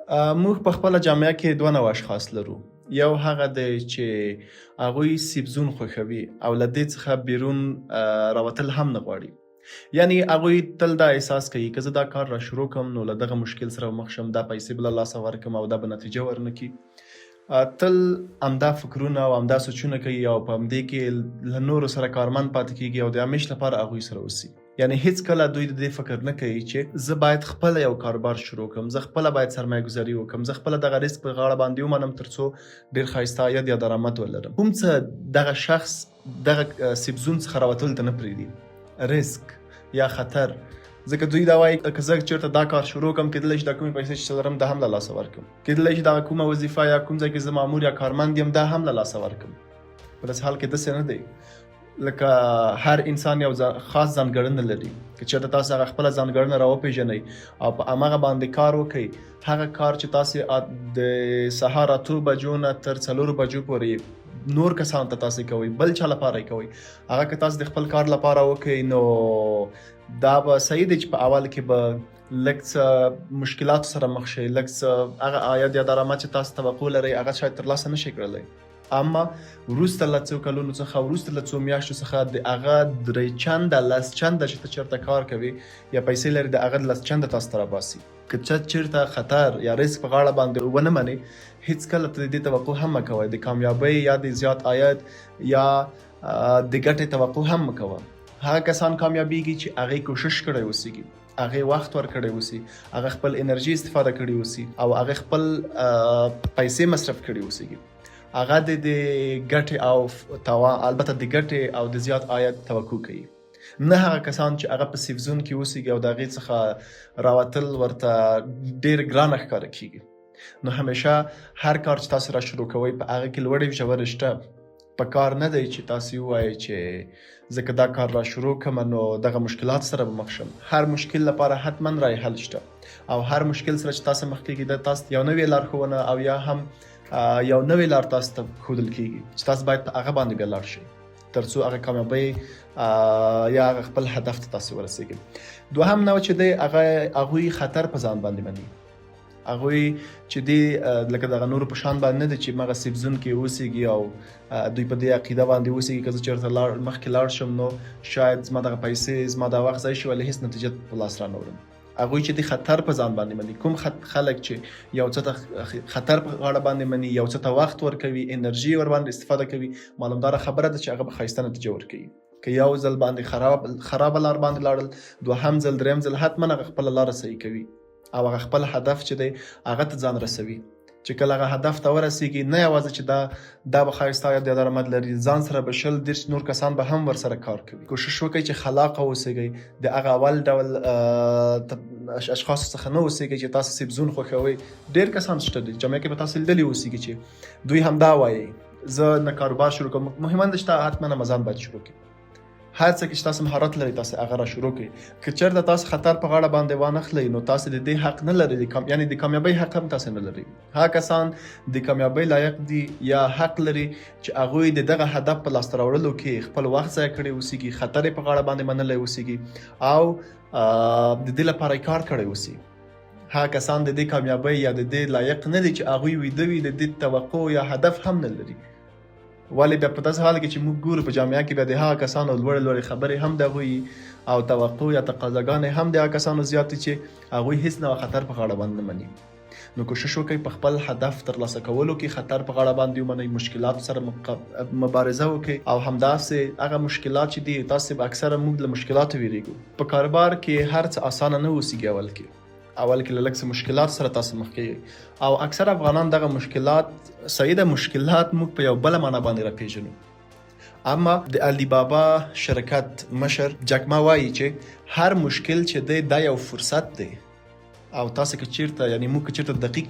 موږ په خپله جامعه کې دوه نوع اشخاص لرو. یو هغه دی چې هغوی safe zone خوښوي او له دې څخه بیرون راوتل هم نه غواړي. یعنی هغوی تل دا احساس کوي که زه دا کار را شروع کړم نو له دغه مشکل سره مخ شم، دا پیسې به له لاسه ورکړم او دا به نتیجه ورنه کړي. تل همدا فکرونه او همدا سوچونه کوي او په همدې کې له نورو سره کارمند پاتې کیږي او د همیش لپاره هغوی سره اوسي. یعنی هیڅ کله دوی د دې فکر نه کوي چې زه باید خپله یو کاروبار شروع کړم، زه خپله باید سرمایه ګذاري وکړم، زه خپله دغه ریسک په غاړه باندې ومنم ترڅو ډیر ښایسته عاید یا درآمد ولرم. کوم څه دغه شخص دغه safe zone څخه راوتلو ته نه پرېږدي، ریسک یا خطر. ځکه دوی دا وایي که زه چېرته دا کار شروع کړم کېدلی شي دا کومې پیسې چې لرم دا هم له لاسه ورکړم، کېدلی شي دغه کومه وظیفه یا کوم ځای کې زه مامور یا کارمند یم دا هم له لاسه ورکړم. په داسې حال کې داسې نه دی. لکه هر انسان یو خاص ځانګړنه لري، که چېرته تاسو هغه خپله ځانګړنه راوپېژنئ او په هماغه باندې کار وکړئ، هغه کار چې تاسو د سهار 8 بجو نه تر 4 بجو پورې نور کسان ته تاسو کوئ، بل چا لپاره یې کوئ، هغه که تاسو د خپل کار لپاره وکړئ نو دا به صحیح دی چې په اول کې به لږ څه مشکلاتو سره مخ شئ، لږ څه هغه عاید یا درآمد چې تاسو توقع لرئ هغه شاید ترلاسه نه شئ کړلی، اما وروسته له څو کلونو څخه، وروسته له څو میاشتو څخه د هغه 3 چنده 10 چنده چې ته چېرته کار کوې یا پیسې لرې د هغه 10 چنده تاسو ته راباسي. که چا چېرته خطر یا ریسک په غاړه باندې ونه منې، هیڅکله ته د دې توقع هم مه کوه، د کامیابۍ یا د زیات عاید یا د ګټې توقع هم مه کوه. هغه کسان کامیابیږي چې هغې کوشش کړی اوسېږي، هغې وخت ورکړی اوسي، هغه خپل انرژي استفاده کړې اوسي او هغه خپل پیسې مصرف کړي اوسېږي. هغه د ګټې او البته د ګټې او د زیات عاید توقع کوي، نه هغه کسان چې هغه په safe zone کې اوسېږي او د هغې څخه راوتل ورته ډېر ګرانه ښکاره کېږي. نو همیشه هر کار چې تاسو را شروع کوئ په هغه کې لوړې ژورې شته. په کار نه دی چې تاسو ووایئ چې زه که دا کار را شروع کړم نو دغه مشکلات سره به مخ شم. هر مشکل لپاره حتما رای حل شته او هر مشکل سره چې تاسو مخ کېږئ دا تاسو یو نوې لارښوونه او یا هم یو نوې لار تاسو ته ښودل کېږي چې تاسو باید په هغه باندې بیا لاړ شئ ترڅو هغه کامیابۍ یا هغه خپل هدف ته تاسو ورسېږئ. دوهم نوع چې دی هغه هغوی خطر په ځان باندې مني. هغوی چې دی لکه دغه نورو په شان باندې نه دی چې مغه safe zone کې اوسېږي او دوی په دې عقیده باندې اوسېږي که زه چېرته مخکې لاړ شم نو شاید زما دغه پیسې زما دا وخت ضایع شي ولې هېڅ نتیجه په لاس رانه وړم. هغوی چې دی خطر په ځان باندې مني، کوم خلک چې یو څه ته خطر په غاړه باندې مني، یو څه ته وخت ورکوي، انرژي ور باندې استفاده کوي، معلومداره خبره ده چې هغه به ښایسته نتیجه ورکوي. که یو ځل باندې خرابه لار باندې لاړل، دوهم ځل دریم ځل حتما هغه خپله لاره صحیح کوي او هغه خپل هدف چې دی هغه ته ځان رسوي. چې کله هغه هدف ته ورسیږي نه یوازې چې دا به ښایسته عاید یا درآمد لري، ځان سره به 20 30 نور کسان به هم ورسره کار کوي. کوشش وکړئ چې خلاقه اوسئ، د هغه اول ډول اشخاصو څخه نه اوسئ چې تاسو safe zone خوښوئ. ډېر کسان شته دي جامعه کې به تاسو لیدلي اوسئ چې دوی همدا وایي زه نه کاروبار شروع کوم، مهمه ده چې تا حتما امیزان باید شروع کړئ. هر څه کې چې تاسو مهارت لرئ تاسو هغه را شروع کړئ. که چېرته تاسو خطر په غاړه باندې وانخلئ نو تاسو د دې حق نه لرئ، یعنی د کامیابۍ حق هم تاسو نه لرئ. هغه کسان د کامیابۍ لایق دي یا حق لري چې هغوی د دغه هدف په لاسته راوړلو کې خپل وخت ضایع کړی اوسېږي، خطر یې په غاړه باندې منلی اوسېږي او د دې لپاره یې کار کړی اوسي. هغه کسان د دې کامیابۍ یا د دې لایق نه دي چې هغوی ویده وي، د دې توقع یا هدف هم نه لري. ولې بیا په داسې حال کې چې موږ ګورو په جامعه کې بیا د هغه کسانو لوړې لوړې خبرې هم د هغوی او توقع یا تقاضاګانې هم د هغه کسانو زیاتې چې هغوی هیڅ نوع خطر په غاړه باندې نه مني. نو کوشش وکړئ په خپل هدف ترلاسه کولو کې خطر په غاړه باندې ومنئ، مشکلاتو سره مبارزه وکړئ او همداسې هغه مشکلات چې دي تاسې به اکثره موږ له مشکلاتو ویریږو. په کاروبار کې هر څه اسانه نه اوسیږي. اول کې له لږ څه مشکلات سره تاسو مخ کیږئ او اکثر افغانان دغه مشکلات صحیح ده مشکلات موږ په یو بله معنا باندې راپیژنو. اما د علي بابا شرکت مشر جک ما وایي چې هر مشکل چې دی دا یو فرصت دی او تاسو که چیرته یعنی موږ که چیرته دقیق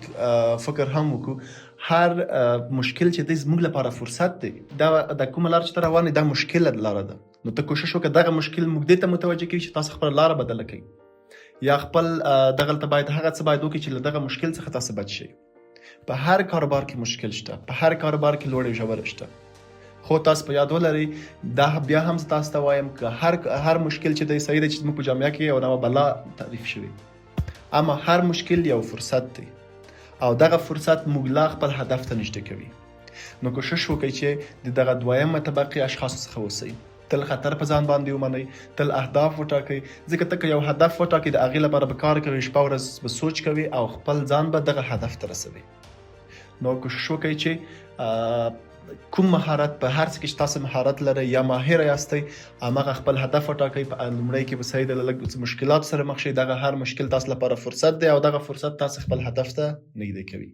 فکر هم وکړو هر مشکل چې دی زموږ لپاره فرصت دی. دا د کومه لار چې ته روان یې دا مشکله لاره ده، نو ته کوشش وکړه دغه مشکل موږ دې ته متوجه کوي چې تاسو خپله لاره بدله کړئ یا خپل دغلته باید هغه څه باید وکړئ چې له دغه مشکل څخه تاسو بچ شئ. په هر کاروبار کې مشکل شته، په هر کاروبار کې لوړې ژورې شته، خو تاسو په یاد ولرئ دا بیا هم زه تاسو ته وایم که هر مشکل چې دی صحیح دی چې زموږ په جامعه کې یو نوع بلا تعریف شوی، اما هر مشکل یو فرصت دی او دغه فرصت موږ لا خپل هدف ته نږدې کوي. نو کوشش وکړئ چې د دغه دویمه طبقې اشخاصو څخه اوسئ. تل خطر په ځان باندې ومنئ، تل اهداف وټاکئ، ځکه ته که یو هدف وټاکې د هغې لپاره به کار کوې، شپه ورځ به سوچ کوې او خپل ځان به دغه هدف ته رسوې. نو کوشش وکړئ چې کوم مهارت په هر څه کې چې تاسو مهارت لرئ یا ماهر یاستئ، هماغه خپل هدف وټاکئ. په لومړی کې به صحیح ده له لږ څه مشکلاتو سره مخ شئ، دغه هر مشکل تاسو لپاره فرصت دی او دغه فرصت تاسو خپل هدف ته نږدې کوي.